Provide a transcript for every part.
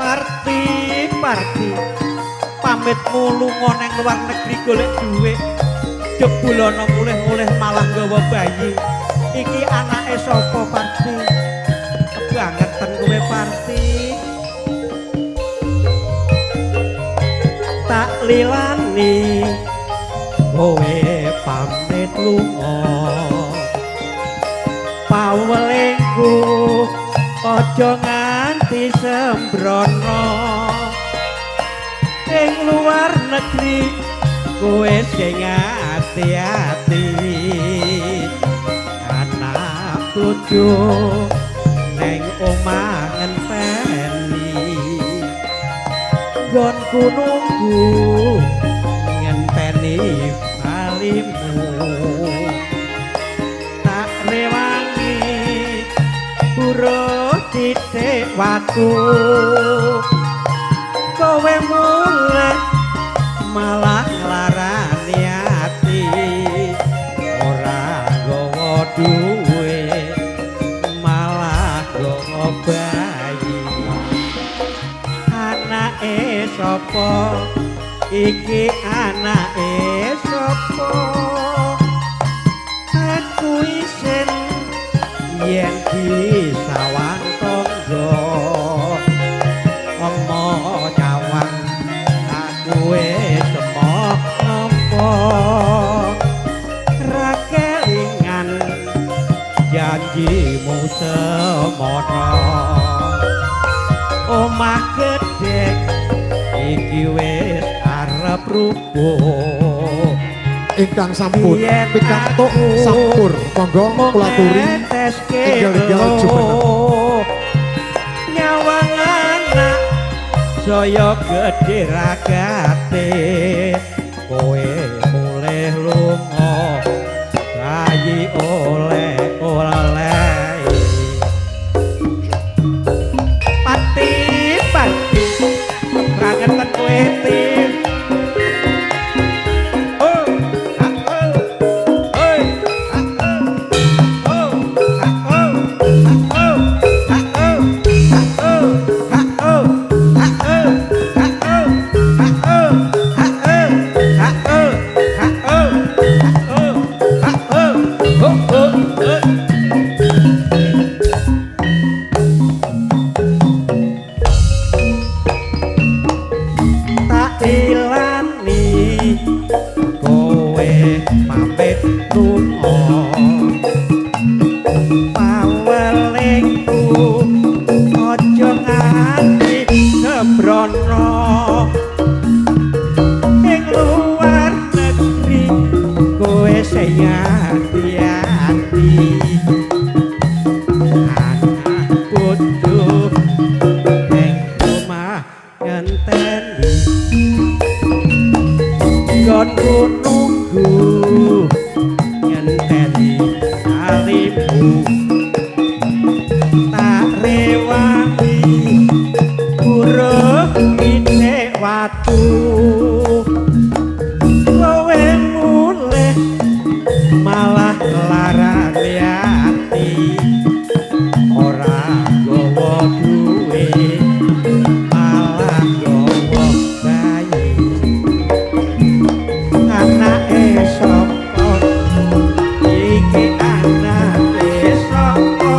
Parti, Parti, pamitmu lunga nang luar negeri golek dhuwit. Jebul ana mulih-mulih malah nggawa bayi. Iki anake sapa, Parti? Kebangetan kowe, Parti. Tak lilani kowe pamit lunga. Pawelingku aja nganti sembrono. Ing luar negeri kowe sing ati-ati. Anak bojo neng omah ngenteni. Nggonku nunggu ngenteni balimu. Tak rewangi buruh titik watu. Kowe mulih malah nglarani ati. Ora nggawa duwe malah nggawa bayi. Anake sapa? Iki anake sapa? Aku isin yen disawang tangga. Emo nyawang aku wis emoh nampa. Ra kelingan janjimu semono. Omah gedhe iki wis arep rubuh. Ingkang sampun pikantuk sampur, monggo kula aturi enggal-enggal jumeneng. Nyawang anak saya gedhe ragate. Kowe mulih lunga bayi oleh-oleh. Pati, pati, kebangetan kowe ti. Oh, ha oh, oi, ha oh, oh, ha oh, ha oh, ha oh, ha oh, ha oh, ha oh, ha oh, ha oh, ha oh, ha oh, ha oh, ha oh, ha oh, oh, oh, oh. Tak ilani kowe pamit lunga. Pawelingku aja nganti sembrono. Ing luar negeri kowe sing ati-ati. Anak bojo ing omah ngenteni. Nggonku nunggu ngenteni alimu. Tak rewangi buruh pitik watu. Kowe mulih malah nglarani ati. Ora nggawa duwe malah nggawa bayi. Anake sapa? Iki anake sapa?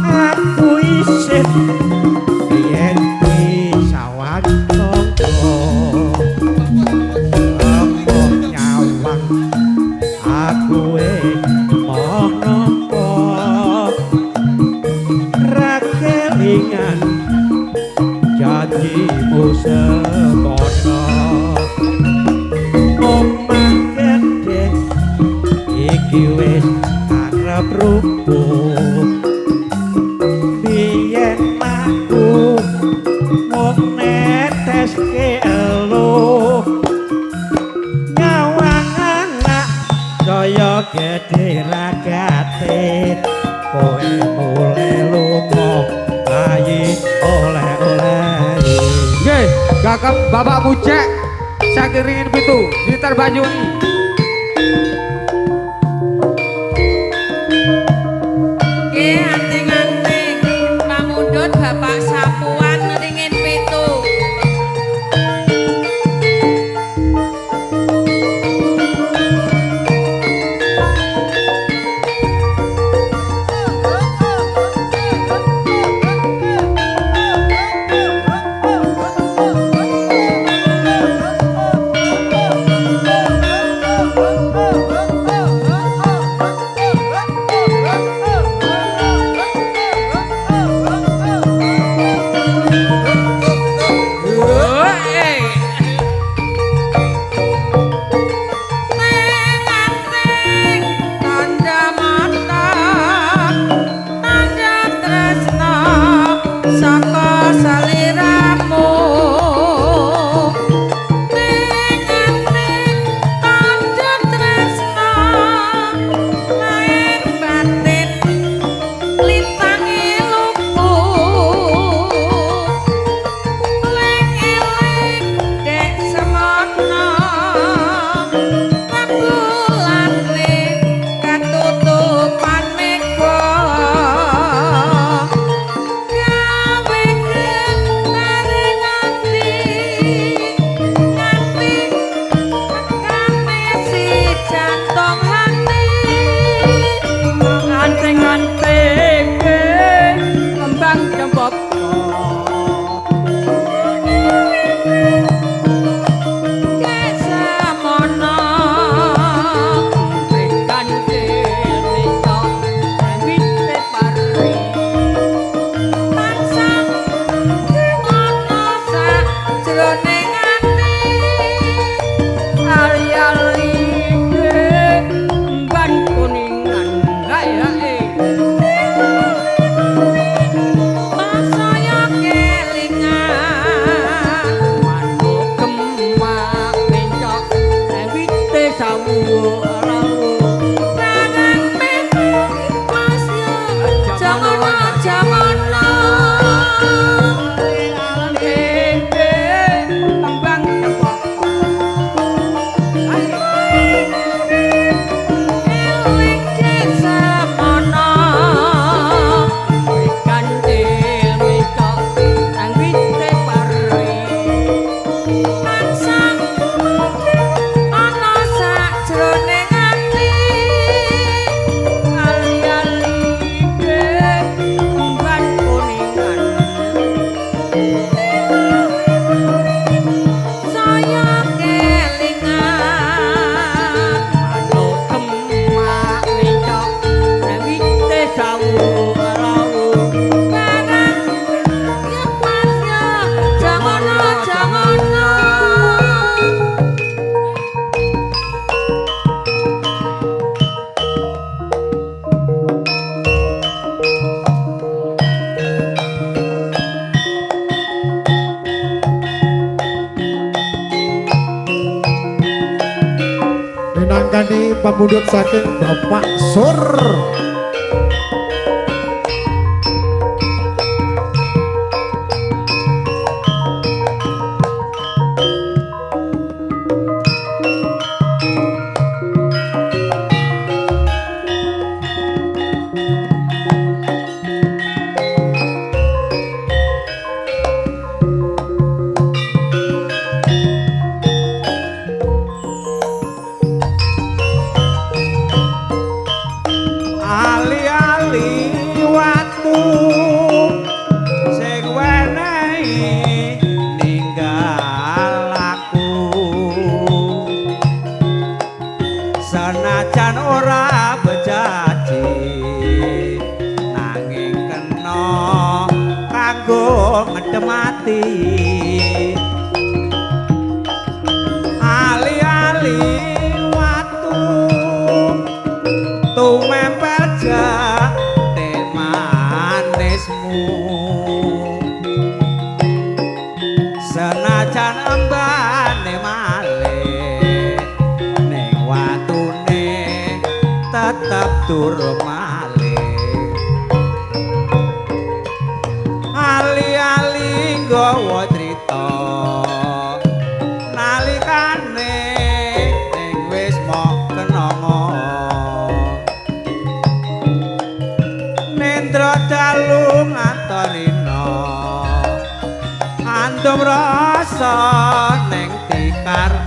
Aku isin yen disawang tangga. Apa nyawang aku emoh nampa. Ra kelingan janjimu semono. Omah gedhe iki wis arep rubuh. Biyen aku mung neteske eluh. Nyawang anak saya gedhe ragate. Kowe mulih lunga bayi oleh-oleh. Nggih, gagap Bapak Pucek. Saking Ringin Pitu, Blitar Banyuwangi. Nggih, anting-anting pamundhut Bapak Sapuan Ringin Pitu. Ting-anting tanda mata, tanda tresna saka saliramu. Ting-anting tanda tresna lair batin lintangi luku. Eling-eling dek semono, rembulane katutupan mega. Gawe getar ati nganti tekane si jantung hati. Anting-anting kembang cempaka. Dek semono, Kancil micok wite pari. Tansah ana sajroning ati. Ali-ali kemban kuningan hae. Masaya kelingan. Manuk kemak mencok wite sawu rawu. Barang metu mas yo jangan jangan. Kembang cempaka. Eling desa mono, Kancil micok wite pari. Tansah ana sajroning ati. Ali-ali kemban kuningan. Saya kelingan. Manuk kemak micok wite sawu rawu. Barang ya mas ya jangan jangan. Minangkani pamundhut saking Bapak Sur. Ali-ali watu sing wenehi ninggal aku, senajan ora bejaji nanging kena kanggo ngedem ati. Ali-ali watu tumempel jate manismu, senajan embane malih ning watune tetep durung malih. Ali-ali nggawa crita nalikane Andum rasa neng tikar.